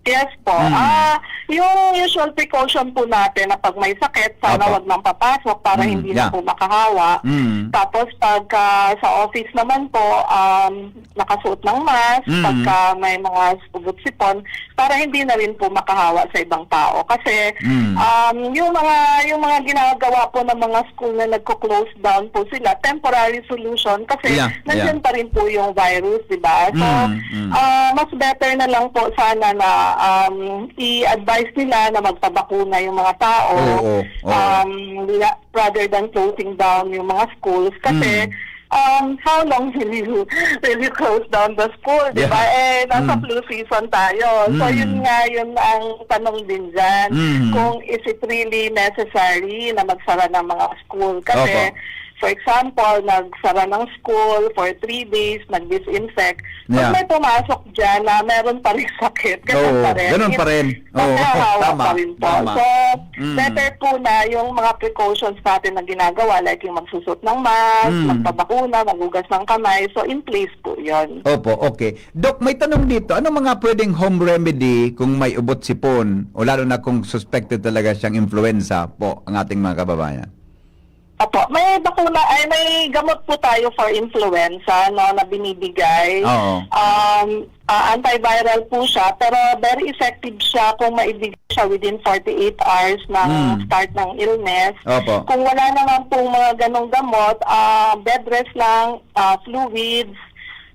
Yes po. Hmm. Ah, yung usual precaution po natin na pag may sakit, sana Opo. wag nang papasok para Hmm, hindi na yeah. po makahawa. Hmm. Tapos pagka sa office naman po, um, nakasuot ng mask, Hmm. pagka may mga ubo at sipon, para hindi na rin po makahawa sa ibang tao. Kasi, Hmm. um, yung mga, yung mga ginagawa po ng mga school na nagko-close down po sila, temporary solution kasi Yeah, yeah. nandyan pa rin po yung virus, di ba? So, Mm, mm. ah, mas better na lang po sana na, um, i-advise nila na magpabakuna yung mga tao, Oo, oo. um, la-, rather than closing down yung mga schools. Kasi, Mm. um, how long will you, will you close down the school, di ba? Yeah. Eh, nasa Mm. flu season tayo. So, Mm. yun nga, yun ang tanong din dyan. Mm. Kung is it really necessary na magsara ng mga school? Kasi, Opo. for example, nagsara ng school for three days, nag-disinfect. Pag Yeah. may pumasok dyan na meron pa rin sakit, ganun Oo, pa rin. ganun pa It rin. Oo, Mahahawa tama, pa rin po. tama. So, Mm. better po na yung mga precautions natin na ginagawa, like yung magsusot ng mask, Mm. magpabakuna, maghugas ng kamay. So, in place po yun. Opo, okay. Doc, may tanong dito. Anong mga pwedeng home remedy kung may ubo at sipon? O lalo na kung suspected talaga siyang influenza po ang ating mga kababayan? Opo, may bakuna, ay, may gamot po tayo for influenza, no, na binibigay. Oo. Um, ah, antiviral po siya, pero very effective siya kung maibigay siya within forty-eight hours ng Mm. start ng illness. Opo. Kung wala naman pong mga ganong gamot, ah, bed rest lang, ah, fluids,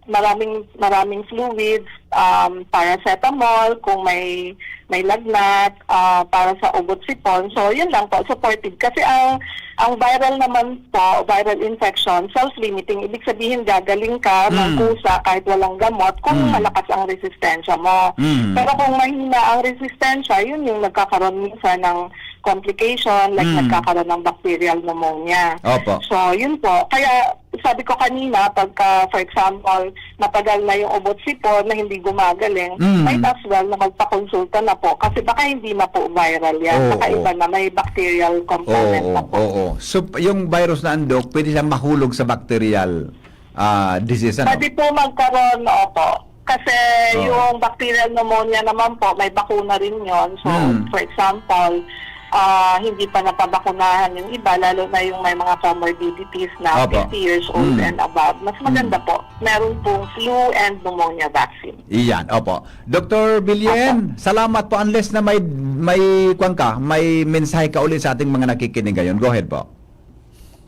maraming, maraming fluids, um, paracetamol kung may, may lagnat, ah, para sa ubo at sipon. So, yun lang po, supportive. Kasi ang, ang viral naman po, viral infection, self-limiting. Ibig sabihin, gagaling ka ng Mm. kusa kahit walang gamot kung Mm. malakas ang resistensya mo. Mm. Pero kung mahina ang resistensya, yun yung nagkakaroon minsan ng complication, like Mm. nagkakaroon ng bacterial pneumonia. Opo. So, yun po. Kaya, sabi ko kanina, pagka, for example, matagal na yung ubo at sipon na hindi gumagaling, Mm. might as well na magpakonsulta na po. Kasi baka hindi na po viral yan. Oo, Baka iba oo. na, may bacterial component Oo, na po. oo. So, yung virus na andok, pwede siyang mahulog sa bacterial, ah, disease, ano? Pwede po magkaroon, opo. Kasi Oo. yung bacterial pneumonia naman po, may bakuna rin yon. So, Hmm. for example, ah, hindi pa napabakunahan yung iba, lalo na yung may mga comorbidities na Opo. fifty years old Hmm. and above, mas maganda Hmm. po, meron pong flu and pneumonia vaccine. Iyan, opo. Doktor Bilyen, Opo. salamat po. Unless na may, may, kwan ka, may mensahe ka ulit sa ating mga nakikinig ngayon. Go ahead po.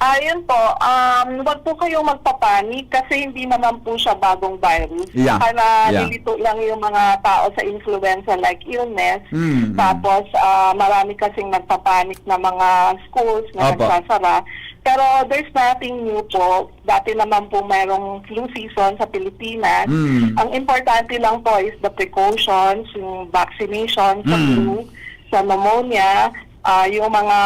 Ayun po, um, wag po kayong magpapanik kasi hindi naman po siya bagong virus. Yeah. Baka Yeah. nalilito lang yung mga tao sa influenza-like illness. Mm, mm. Tapos, ah, marami kasing nagpapanik na mga schools na Opo. nagsasara. Pero there's nothing new po. Dati naman po merong flu season sa Pilipinas. Mm. Ang importante lang po is the precautions, yung vaccination sa Mm. flu, sa pneumonia, ah, yung mga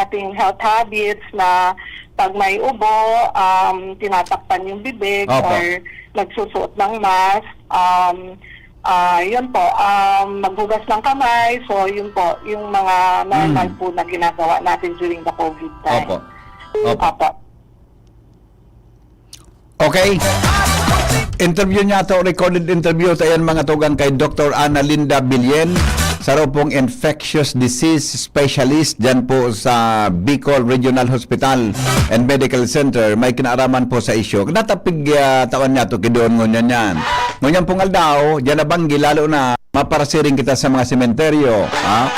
ating health habits na pag may ubo, um, tinatakpan yung bibig Opo. or nagsusuot ng mask, um, ah, yun po, um, maghugas ng kamay. So, yun po, yung mga normal Mm. po na ginagawa natin during the COVID time. Opo. Opo. Opo. Okay. Interview niya to, recorded interview. Ayan, mga tugang, kay Doktor Ana Linda Bilyen, saro pong infectious disease specialist dyan po sa Bicol Regional Hospital and Medical Center. May kinaaraman po sa isyu. Natapig, ah, tawan niya to, kidoon ngunyan yan. Ngunyan pong aldaw, dyan na banggi, lalo na maparasiring kita sa mga sementeryo, ha?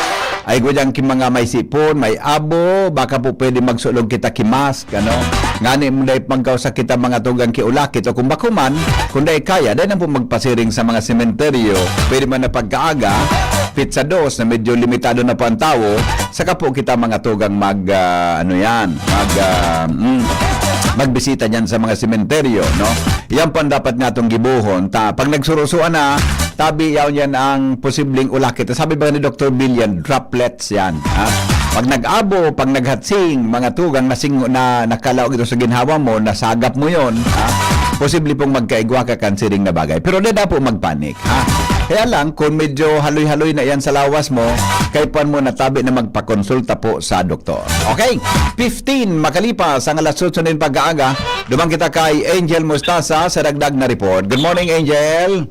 Ay, guyang ki mga may sipon, may abo, baka po pwede magsulog kita ki mask, ano? Ngani mo dai magkausa kita mga tugang ki ulakit, o kung bako man, kung dai kaya, dai na po magpasiring sa mga sementeryo. Pwede man na pagkaaga, pitsa dos na medyo limitado na po ang tawo, saka po kita mga tugang mag, ah, ano yan, mag, ah, mm, magbisita dyan sa mga sementeryo, no? Yan po ang dapat natong gibohon. Ta, pag nagsurusuan na, tabi, yaon yan ang posibleng ulakit. Sabi ba ni Doktor Bill yan, droplets yan, ha? Pag nag-abo, pag naghatsing, mga tugang na sing-, na nakalaog ito sa ginhawa mo, nasagap mo yon, ha? Posible pong magkaigwa ka kan siring na bagay. Pero dai dapat magpanik, ha? Kaya lang, kung medyo haloy-haloy na yan sa lawas mo, kaipuhan mo na tabi na magpakonsulta po sa doktor. Okay? Fifteen, makalipas ang alas otso na yung pag-aaga, duman kita kay Angel Mustasa sa dagdag na report. Good morning, Angel.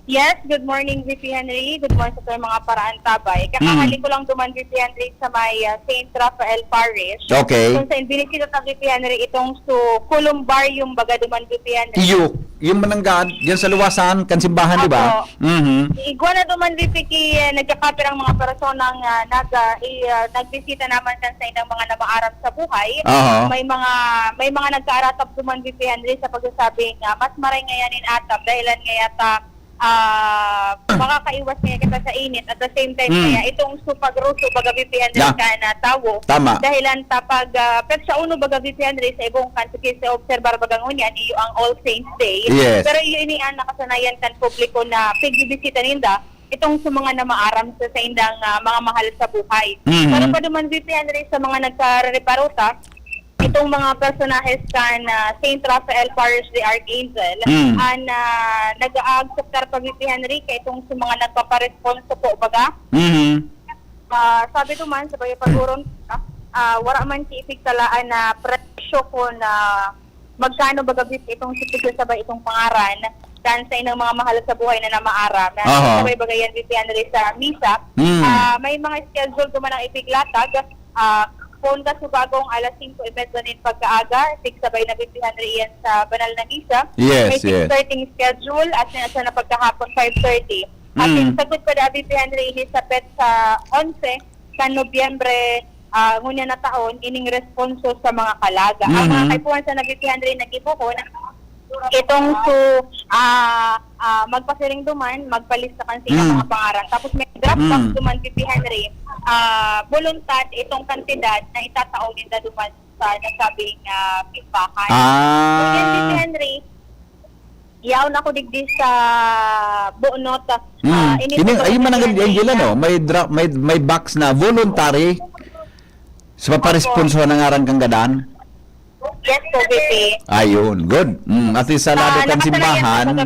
Yes, good morning, V P Henry. Good morning sa mga paraantabay. Kakahali Mm. ko lang duman, V P Henry, sa may, ah, Saint Raphael Parish. Okay. Kung saan binisita ta, V P Henry, itong su-, columbarium, baga duman, V P Henry. Iyo, yung mananggad, yan sa luwasan, kan simbahan, di ba? Apo. Mhm. Igwa na duman, V P, ki, eh, nagkakapirang mga personang, ah, nag, ah, i, ah, nagbisita naman kan sa ilang mga namaaram sa buhay. Aha. May mga, may mga nagkaaratab duman, V P Henry, sa pagsasabing, ah, mas maray ngayanin atam, dahilan ngaya ta, ah, makakaiwas ngaya kita sa init. At the same time, Mm. kaya itong su pagruso, baga, V P Henry, Yeah. ka na tawo. Tama. Dahilan ta pag, ah, petsa uno, baga, V P Henry, sa ibong kan, sa obserbar, baga, ngunyan, iyo ang All Saints Day. Yes. Pero iyo ini ang nakasanayan kan publiko na pigbibisita ninda, itong sa mga namaaram sa saindang, ah, mga mahal sa buhay. Mhm. Para pa duman, V P Henry, sa mga nagkarereparuta, itong mga personahes kan, ah, Saint Raphael Parish de Archangel, Mm. an, ah, nag-aakseptar pa, V P Henry, kay itong sa mga nagpaparesponso po, baga. Mhm. Ah, sabi duman, sa pag-, pag-uron, ah, wara man ki ipigtalaan na presyo kung, ah, magkano baga, V P, itong si Pedro Sabay, itong pangaran, kan sa inyong mga mahal sa buhay na namaaram. Na Aha. Sabay baga yan, V P Henry, sa misa. Mm. Ah, may mga schedule duman ang ipiglatag. Ah, kung kasubagong alas singko y medya nin pagkaaga, tigsabay na, V P Henry, iyan sa banal na misa. Yes, May yes. six thirty schedule, at sa, sa na pagkahapon, five thirty. At Mm. sagot pa da, V P Henry, ini sa petsa onse, sa Nobyembre, ah, ngunyan na taon, ining responso sa mga kalaga. Ang mga Mhm. kaipuhan sa na, V P Henry, nagibohon, itong su, ah, ah, magpasiring duman, magpalista kan sa ilang Mm. mga pangaran. Tapos may drop box Mm. duman, V P Henry, ah, voluntad itong kantidad na itatao ninda duman sa nasabing, ah, simbahan. Ah. Ngunyan, V P Henry, yaon ako digdi sa Bonot, ah, Mm. ini Ini, sa ayun man ang Pilipinas, Angela, no? May dra-, may, may box na voluntary. So, paparesponso na ngaran kang gadan? Yes po, V P. Ayun, good. Mm, at least sa lado kan simbahan,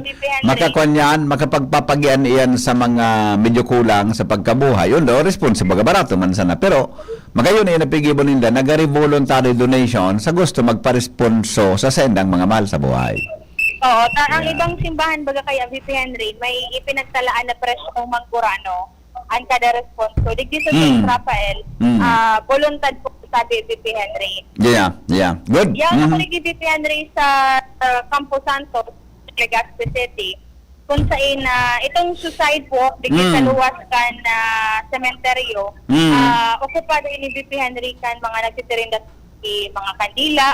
makakuan yan, makapagpapagian iyan sa mga medyo kulang sa pagkabuhay. Yun daw, responsible ka, barato man sana. Pero, magayon iyan ang pigibo ninda, nagari voluntary donation sa gusto magparesponso sa sendang mga mahal sa buhay. Oo, ta- ang ibang simbahan, baga kaya, V P Henry, may ipinagtalaan na presyo kung manggurano ang kada responso. Digdi sa San Rafael, ah, voluntad po, sabi V P Henry. Yeah, yeah. Good. Yan ako nag-V P Henry sa, sa Campo Santo, Legazpi City. Kung sa ina, itong suicide po, digdi sa luwas kan na sementeryo, ah, okupado ini V P Henry kan mga nagtitirinda si mga kandila,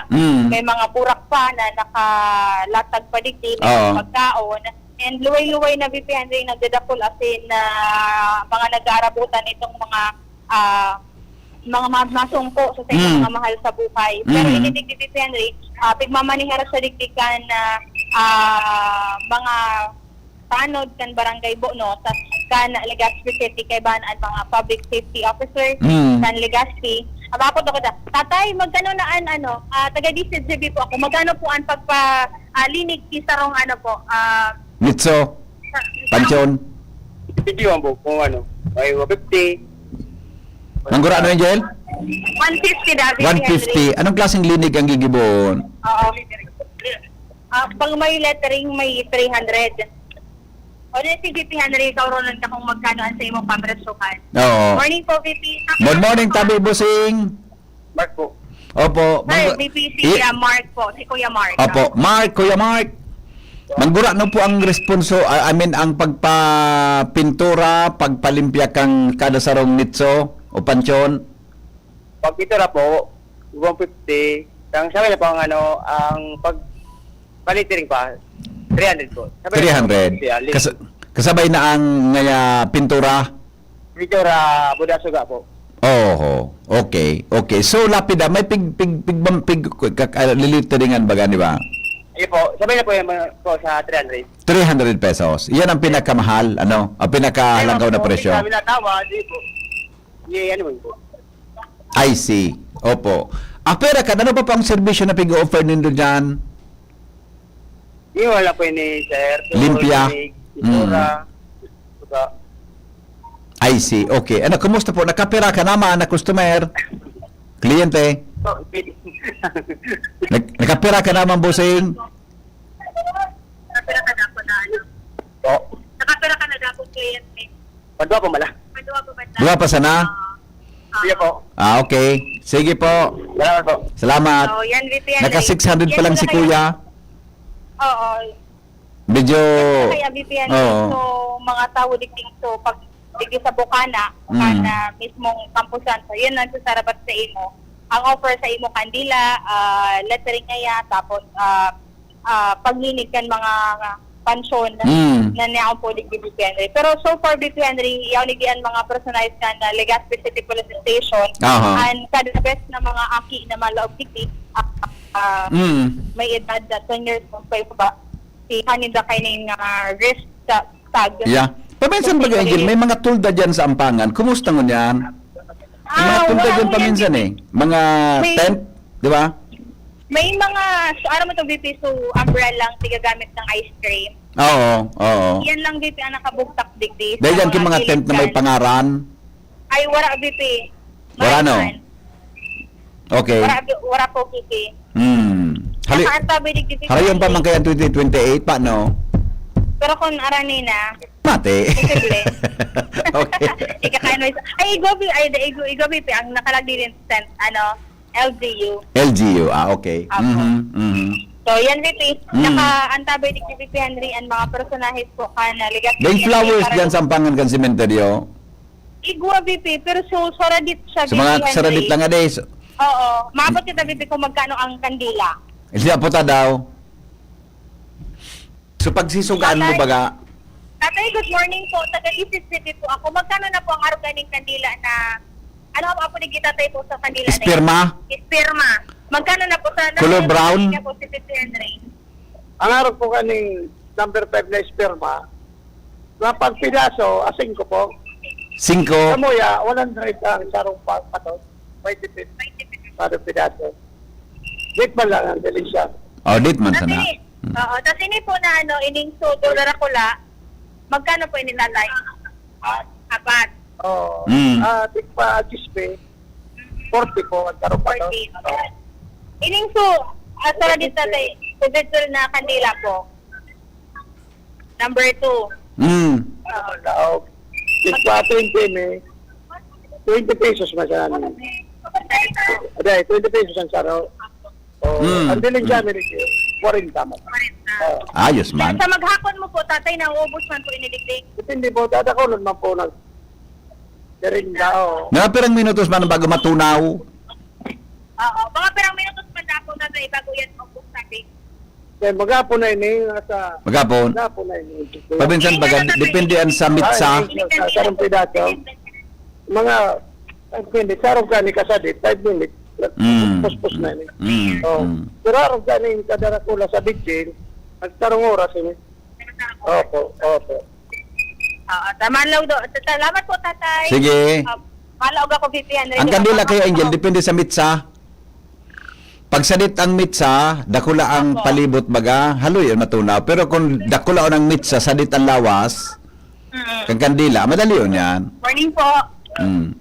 may mga burak pa na nakalatag pa digdi, may mga pagkaon. And luway-luway na V P Henry nagdadakul asin na mga nag-aarabutan itong mga ah, mga ma- masungko sa sa mga mahal sa buhay. Pero ini digdi V P Henry, ah, pigmamanihar sa digdi kan ah, ah, mga tanod kan barangay Bono, sa kan Legazpi City, kay ban ang mga public safety officer kan Legazpi. Abakot ako ta, tatay, magkano na an ano, ah, taga D C G B po ako, magkano po ang pagpa ah, linig sa sarong ano po, ah, Mitso, sa- Panchon. Video ang po kung ano, may one fifty. Manggurano, Angel? one fifty, David. One fifty. Anong klaseng linig ang gigibohon? Oo. Ah, pag may lettering, may three hundred. O di, sige, three hundred, ikaw ron lang ka kung magkano ang sa imong pamresuhan. Oo. Morning po, V P. Good morning, Tabi Busing. Mark po. Opo. Hi, Manggu- V P, si I- Kuya Mark po. Si Kuya Mark. Opo, Mark, Kuya Mark. Manggurano po ang responso, I I mean, ang pagpapintura, pagpalimpya kang kada sarong nitso o panchon? Pag pintura po, one fifty. Ang sabi na po ang ano, ang pag palitering pa, three hundred po. Sabi na po, Three hundred. yeah, li- Kas- kasabay na ang ngaya pintura? Pintura, buda suga po. Oho. Okay. Okay. So, lapida, may pig, pig, pig, pig, pig, kak- ah, liliteringan baga, di ba? Ayun po, sabi na po yung mga po sa three hundred. Three hundred pesos. Yan ang pinakamahal, ano? Ang pinakahalangkaw na Ayun po, presyo. Sabi na tama, di po. Ye, ano yun po. I see. Opo. Ah, pero kan, ano pa po ang serbisyo na pig-offer nindo dyan? Di wala po yun eh, sir. Limpya. Pintura. Suga. I see. Okay. Ano, kumusta po? Nakapira ka naman na customer? Kliyente? So, pwede. Nag nakapira ka naman, bossing? Nakapira ka na po na ano. Po. Nakapira ka na dapat kliyente. Padua po mala. Padua po ba? Dua pa sana? Sige po. Ah, okay. Sige po. Salamat po. Salamat. So, yan, V P N. Naka six hundred pa lang si kuya. Oo. Medyo... Kaya V P N, Oo. So, mga tao digdi, so, pag digdi sa Bukana, Mm. na mismong kampusan, so, yun ang sasarabat sa imo. Ang offer sa imo, kandila, ah, lettering ngaya, tapos ah, ah, paglinig kan mga pansyon Mm. na niyaon po digdi, V P N. Pero so far, V P N, yaw ni diyan mga personalized kan na Legazpi City Police Station. Aha. And kada best na mga aki na malaog digdi, ah, ah, Mm. may edad na ten years old pa iba. Si kanida kay ning ah, risk sa tag. Yeah. Paminsan ba, Angel, may mga tulda dyan sa Ampangan? Kumusta ngunyan? May mga Ah, tulda wala dyan ngunyan, paminsan eh. Mga May- tent, di ba? May mga, so, aram mo itong V P, so, umbrella ang tigagamit ng ice cream. Oo, oo. Yan lang, V P, ang nakabugtak digdi. Dahil sa yan yung mga gilid tent na may kan- pangaran. Ay, wala, V P. Wala, no? Wala man. Okay. Wala, wala po, V P. Hmm. Hali, Nakaantabay digdi, V P. halayon pa man kaya twenty twenty-eight pa, no? Pero kung arani na, Mati. Posible. Okay. Ikakain mo isa. Ay, igo, V P, ay, igo, igo, V P, ang nakalagay din sa tent, ano, L G U. L G U, ah, okay. Apo. Mhm, mhm. So, yan, V P. Mm. Nakaantabay digdi, V P Henry, ang mga personahe po kan na Legazpi May City flowers para dyan do- sa Ampangan kan sementeryo. Igwa, V P, pero so, saradit siya, Sa mga V P Henry. saradit lang, ades. Oo. Maabot kita, V P, kung magkano ang kandila. Siya po ta daw. So, pagsisugaan mo Tatay. baga, Tatay, good morning po. Taga Isis City po ako. Magkano na po ang arog ning kandila na, ano ang apo ni Tatay po sa kandila na Espirma? Espirma. Magkano na po sa Color brown? Niya po si V P Henry. Ang arog po kaning number five na esperma, na pagpidaso, a singko po. Singko. Kamuya, one hundred ang sarong pa, pato. May tipid. May tipid. Para pidato. Di pa lang ang delisya. Oh, dit man sana. Kasi, Hmm. oo, tas ini po na ano, ining sudo na rakula, magkano po ini, Tatay? Apat. Oo. Hmm. Ah, di pa, Gispe. Forty po, ang tarong pa to. Forty. Oo. Ining su, ah, sa radit, Tatay, sa virtual na kandila po. Number two. Hmm. Oo. Laog. Di pa, twenty, may twenty pesos na siya. Aday, twenty pesos ang saro. Oh, Mm, ang diling mm. Siya, may kwarenta man. Kwarenta. Oh. Ayos man. Sa maghapon mo po, Tatay, nauubos man po iniliglig. Depende po, dadakulon man po nag-, diring tao. Mga pirang minutos man bago matunaw? Oo, mga pirang minutos man na po, Tatay, bago yan maubos, sabi. Kaya maghapon na ini, nasa Maghapon? Maghapon na ini. Pabinsan baga, depende yan sa mitsa. Ay, sa sarong pedaso. Mga, ay, depende. Sarong ka ni kasadit, five minutes. Mm. Puspos na ni. Mm, Oh. mm. Pero araw ka ni kadarakula sa Bidjil, nagtarong oras ini. Opo, opo. Oo, tama lang do. Salamat po, Tatay. Sige. Ah, malaog ako, V P Henry. Ang kandila kayo, Angel, depende sa mitsa. Pag sadit ang mitsa, dakula ang Opo. Palibot, baga, haloy ang matunaw. Pero kung dakula ang mitsa, sadit ang lawas, Mm. Kan kandila, madali yun yan. Morning po. Mm.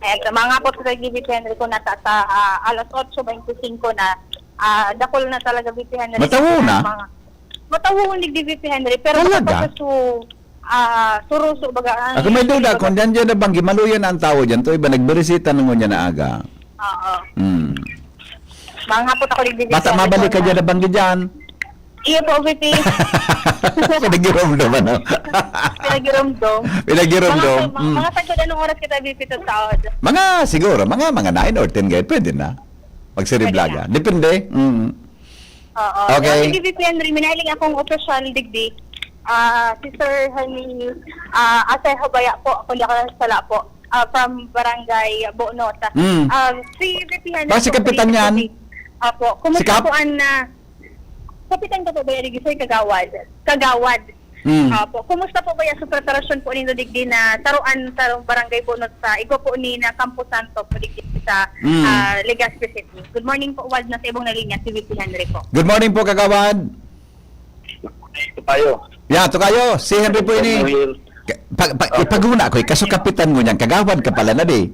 Eto, mga po sa V P Henry ko nasa sa, ah, alas otso beintisinko na, ah, dakul na talaga V P Henry. Matawo na? Mga, matawo ni V P Henry, pero Talaga? Baka pa sa su-, ah, suruso, baga, ah, Ako may duda, kung dyan dyan nabanggi, maluya na ang tao dyan. To iba, nagberesita na ngunyan na aga. Oo. Mm. Mga po ako ni V P Bata Henry mabalik ko ka na. Dyan nabanggi dyan. Iyo po, V P. Pinagiromdom, ano? Pinagiromdom. Pinagiromdom. Mga, mga, Mm. mga sagkod, anong oras kita, V P, sa taod? Mga, siguro, mga, mga nine or ten kayo, pwede na. Magsiriblaga. Pwede na. Depende. Mm. Oo. Okay. Sige, V P Henry, minahiling akong opisyal digdi. Ah, si Sir Henry, ah, Asejo Baya po, kung di ako nasasala po. Ah, from Barangay Bonota. Mm. Ah, si V P Henry Ba, si po, Kapitan yan? Apo, Si kumusta Kap? po ang, ah, Kapitan ka po ba yan, Sir Kagawad? Kagawad. Hmm. Opo. Kumusta po ba yan sa preparasyon po ninyo digdi na taruan sa barangay Bunot sa igwa po ni na Campo Santo po digdi sa, Hmm. ah, Legazpi City? Good morning po, Wad, na sa ibong na linya, si V P Henry po. Good morning po, Kagawad. Ito tayo. Ya, to kayo. Si Henry po ini. Manuel. Ka-, pa-, pa-, Opo. Ipaguna ko, eh, kaso kapitan mo niyan, kagawad ka pala na di.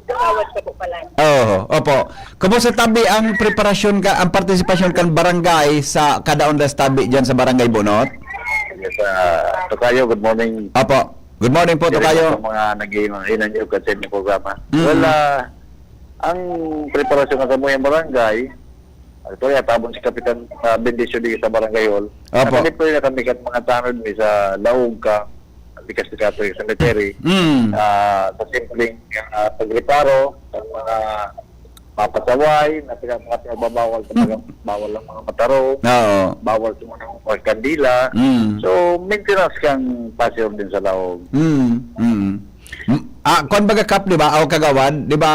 Kagawad ka po pala. Oo, opo. Kumusta tabi ang preparasyon ka, ang partisipasyon kan barangay sa kada ondas tabi diyan sa Barangay Bunot? Yes, ah, Tokayo, good morning. Opo. Good morning po, Tokayo. Sa mga nag-iinan niyo kasi may programa. Mm. Well, ah, ang preparasyon nga sa mga barangay, actually, atabon si Kapitan, ah, Bendicio di sa Barangay Hall. Opo. Nakadeploy na kami kat mga tanod mi sa Laog ka, likas ni Katoy Cemetery. Mm. Ah, sa simpleng, ah, pagreparo, sa mga mapasaway, na pinag-, mga pinagbabawal sa mga, bawal ang mga mataro, Oo. bawal sa mga, mga kandila. Mm. So, maintenance kang paseo din sa Laog. Mm, mm. M-, ah, kwan baga, Kap, di ba? O Kagawad, di ba,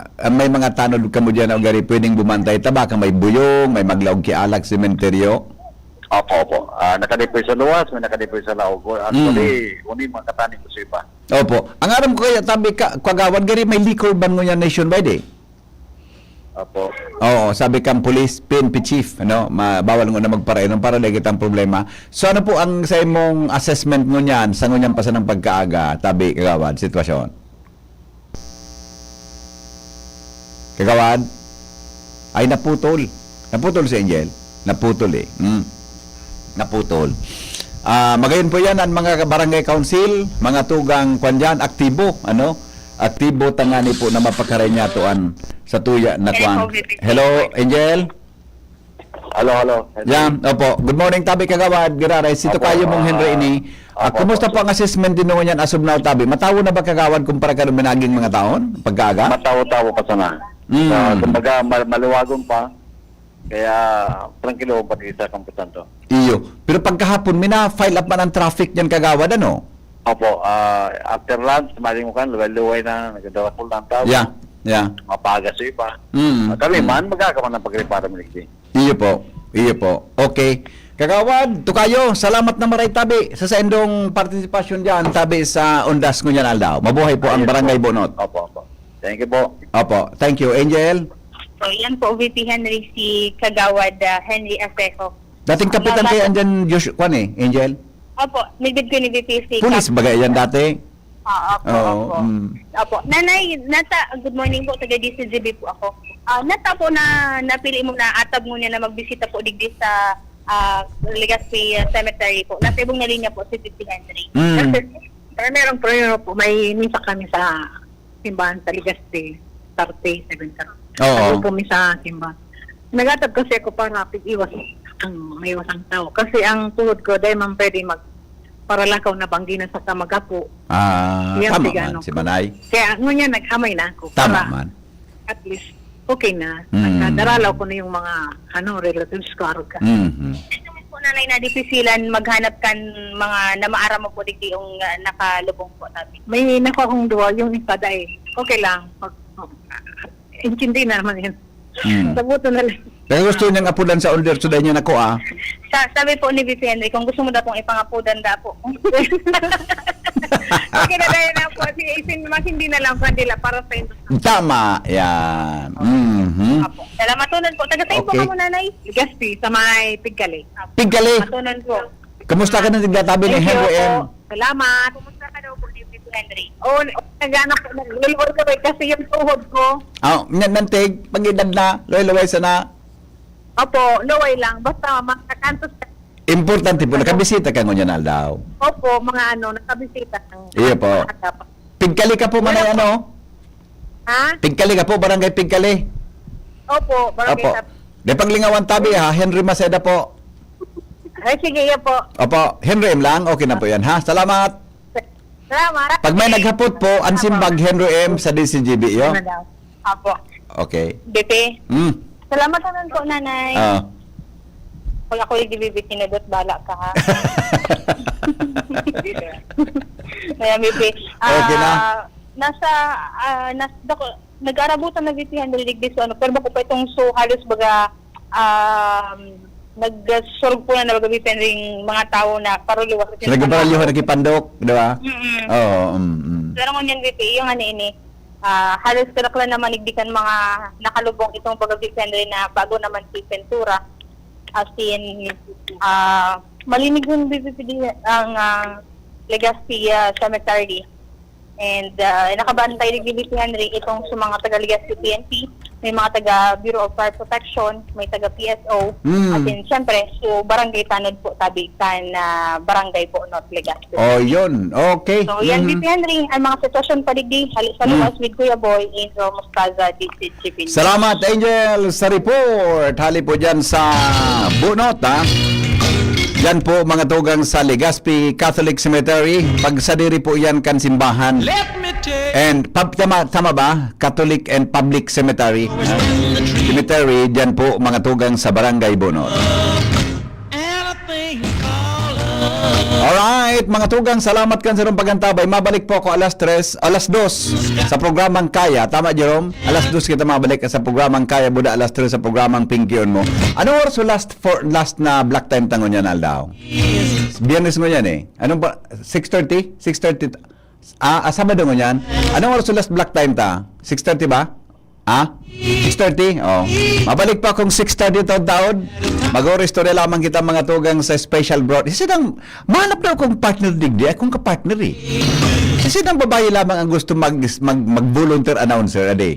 ah, may mga tanod kamo diyan o gari, pwedeng bumantay ta ba? Kang may buyong, may maglaog ki alak, sementeryo? Opo, opo. Ah, nakadeploy sa luwas, may nakadeploy sa laog. Actually, Mm. uni, mga kataning ko sa iba. Opo. Ang aram ko kaya, tabi ka, Kagawad, gari may liquor ban ngunyan nationwide eh. Opo. Oo, sabi kang police, P N P chief, ano, ma-, bawal ngunyan magparainom para dai kitang problema. So, ano po ang sa imong assessment ngunyan, sa ngunyan pa sanang pagkaaga, tabi, Kagawad, sitwasyon? Kagawad? Ay, naputol. Naputol si Angel. Naputol eh. Mm. Naputol. Ah, magayon po yan, ang mga barangay council, mga tugang kwan dyan, aktibo, ano? Aktibo tangani po na mapakaray niya to an sa tuya na Hello, kwan. Hello, Angel? Hello, hello. Hello. Yan, opo. Good morning, tabi, Kagawad. Giraray, si Opo, Tokayo mong ah, Henry ini. Ah, opo, kumusta opo. po ang assessment din ngunyan as of now, tabi? Matawo na ba, Kagawad, kumpara ka nung minaging mga taon? Pagkaaga? Matawo-tawo pa sana. Mm. Ah, kumbaga, mal-, maliwagon pa. Kaya, trangkilo pa din sa Campo Santo. Iyo. Pero pagkahapon, mina-file up man ang traffic dyan, Kagawad, ano? Opo, ah, after lunch, maling mo kan, luway-luway na, nagdadakol na ang tao. Yeah, yeah. Mapagas yung iba. Mm, Ah, kami mm. man, magkakaman ng pagreparo, Milik Di. Iyo po. Iyo po. Okay. Kagawad, Tokayo, salamat na maray tabi sa saindong partisipasyon diyan, tabi sa Ondas ngunyan aldaw. Mabuhay po ang Ayun Barangay po. Bunot. Opo, opo. Thank you po. Opo, thank you. Angel? So, yan po, V P Henry, si Kagawad, ah, Henry Acejo. Dating kapitan Salamat. Kaya andyan, Josh, kwan eh, Angel? Opo, nibid ko ni V P si Pulis Kap- ba kaya yan dati? Ah, opo, Oo, opo. mm. Opo. Nanay, nata, good morning po, taga D C G B po ako. Ah, nata po na napili mo na atab mo niya na magbisita po digdi sa ah, Legazpi, ah, Cemetery po. Nasa ibong na linya po si V P Henry. Mm. Kasi, primero, primero po, may misa kami sa simbahan sa Legazpi, thirty, seven thirty. Oo. Sabi po, misa simbahan. Nag-atab kasi ako para pag-iwas ang may iwasang tao. Kasi ang tuhod ko, dahil man pwede mag paralakaw na banggi na sa kamagapo. Ah, Yan, tama tigano man, si ko. Manay. Kaya, ngunyan, naghamay na ako. Tama Para man. At least, okay na. Mm. Nakadaralaw ko na yung mga, ano, relatives ko, arog ka. Mhm. Ito po, nanay, na dipisilan maghanap kan mga namaaram mo po, digdi yung, ah, nakalubong po, tabi. May nakuha kong duwa, yung isa dai. Okay lang. Pag, intindi na naman yun. Mm. Sabuto na lang. Kaya gusto niyang apudan sa older, so dahil niya nakuha. Sa, sabi po ni V P Henry, kung gusto mo daw pong ipangapudan, da po. Okay na, dahil na po. Sige, isin, mas hindi na lang, kandila para sa inyo. Tama, yan. Mhm. Apo. Salamat, tunan po. Taga saan po Okay. ka mo, nanay? Legazpi, sa may Pigkali. Pigkali. Matunan po. Kamusta ka na, tigatabi ni Thank you Henry po. M? Salamat. Kumusta ka daw po ni V P Henry? Oh, nag-ano po, nagluluwal ko eh, kasi yung tuhod ko. Ah, nya-, nantig, pag-edad na, luway-luway sana. Opo, luway lang. Basta makakantos ka. Importante po, Ano? nakabisita ka ngunyan aldaw. Opo, mga ano, nakabisita ng Iyo po. mga dapat. Pigkali ka po, Manay, Wala po. ano? Ha? Pigkali ka po, Barangay Pigkali. Opo, Barangay Opo. Tap- Di paglingawan tabi, ha? Henry Maceda po. Ay, sige, iyo po. Opo, Henry M lang. Okay na po yan, ha? Salamat. Salamat. Pag may naghapot po, ang Apo. simbag Henry M sa D C G B, yo? Ano daw? Apo. Okay. B P. Mm. Salamat naman po, Nanay. Ah. Pag ako yung B B P, kinabot, bala ka, ha? Ayan, B P. Okay na. Ah, nasa, ah, nas-, dako-, nag-aarabutan na, B P, ang naliligdi, so, ano, pero bako pa itong, so, halos baga, um, nagsurog po na, na baga, B P, ring mga tao na paruliwas. So, nagparalyuhan, nagkipandok, di ba? Mm-mm. Oo, mm, mm. Pero ngunyan, B P, yung ano ini, ah, halos kadaklan na manigdi kan mga nakalubong itong baga, B P, na bago naman si Ventura. As in, ah, malinig yung B P P D ang, ah, Legazpi, ah, Cemetery. And, ah, nakabantay ni B P Henry itong sa mga taga Legazpi P N P, may mga taga Bureau of Fire Protection, may taga P S O, Mm. at then, syempre, so barangay tanod po, tabi kan, ah, barangay po, North Legazpi. Oh, yun. Okay. So, yan, Mhm. B P Henry, ang mga sitwasyon pa digdi, hali sa Mm. luwas with Kuya Boy, in Ramos Plaza, D C G P. Salamat, Angel, sa report. Hali po dyan sa Bunot, ha? Yan po, mga tugang sa Legazpi Catholic Cemetery. Pagsadiri po yan kan simbahan. Let me take And, pub-, tama, tama ba? Catholic and Public Cemetery. Cemetery, dyan po, mga tugang sa Barangay Bunot. Anything called love. Alright, mga tugang, salamat kan sarong pagantabay. Mabalik po ako alas tres, alas dos sa programang Kaya. Tama, Jerome? Alas dos kita mabalik sa programang Kaya, buda alas tres sa programang Pingkion Mo. Anong oras yung last for, last na block time ta ngunyan aldaw? Biyernes ngunyan eh. Anong ba? Six thirty? Six thirty? Ah, ah, Sabado ngunyan? Anong oras yung last block time ta? Six thirty ba? Ah? Six thirty? Oh. Mabalik pa kung six thirty taon-taon. Mag-oristorya lamang kita, mga tugang, sa special broad. Isa nang, mahanap daw akong partner digdi, akong kapartner eh. Isa nang babae lamang ang gusto mag, mag, mag-volunteer announcer, ade.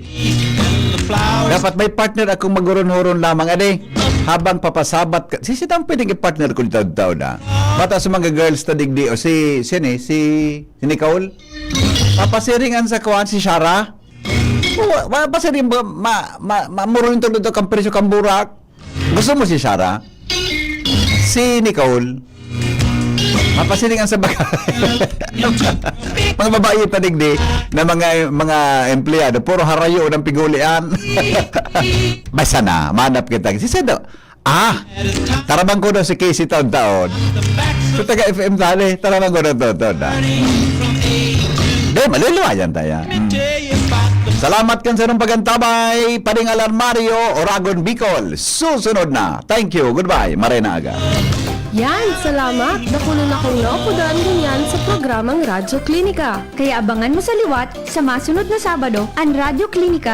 Dapat may partner akong maghuron-huron lamang, ade. Habang papasabat ka, sisi nang pwedeng i-partner ko taon-taon, ah. Mata sa mga girls ta digdi, o si, sino eh, si, si Nicole? Papasiringan sa kuwan, si Shara? Wa-, wa-, pasiring ba, ma-, ma-, mamuro yung tuloy kan presyo kan burak? Gusto mo si Shara? Si Nicole? Mapasiringan sa baga. Mga babae ta digdi na mga, mga empleyado, puro harayo ng pigulian. Basta na, manap kita. Si Sedo, ah, tarabang ko daw si Casey taon-taon. So, taga F M tali, tarabang ko daw taon-taon, ah. Di, maluluwayan tayo. Hmm. Salamat kan sarong pagantabay, Pading Alarmario, Oragon, Bicol. Susunod na. Thank you. Goodbye. Maray na aga. Yan, salamat! Dakulon akong naopodan ngunyan sa programang Radyo Klinika. Kaya abangan mo sa liwat, sa masunod na Sabado, an Radyo Klinika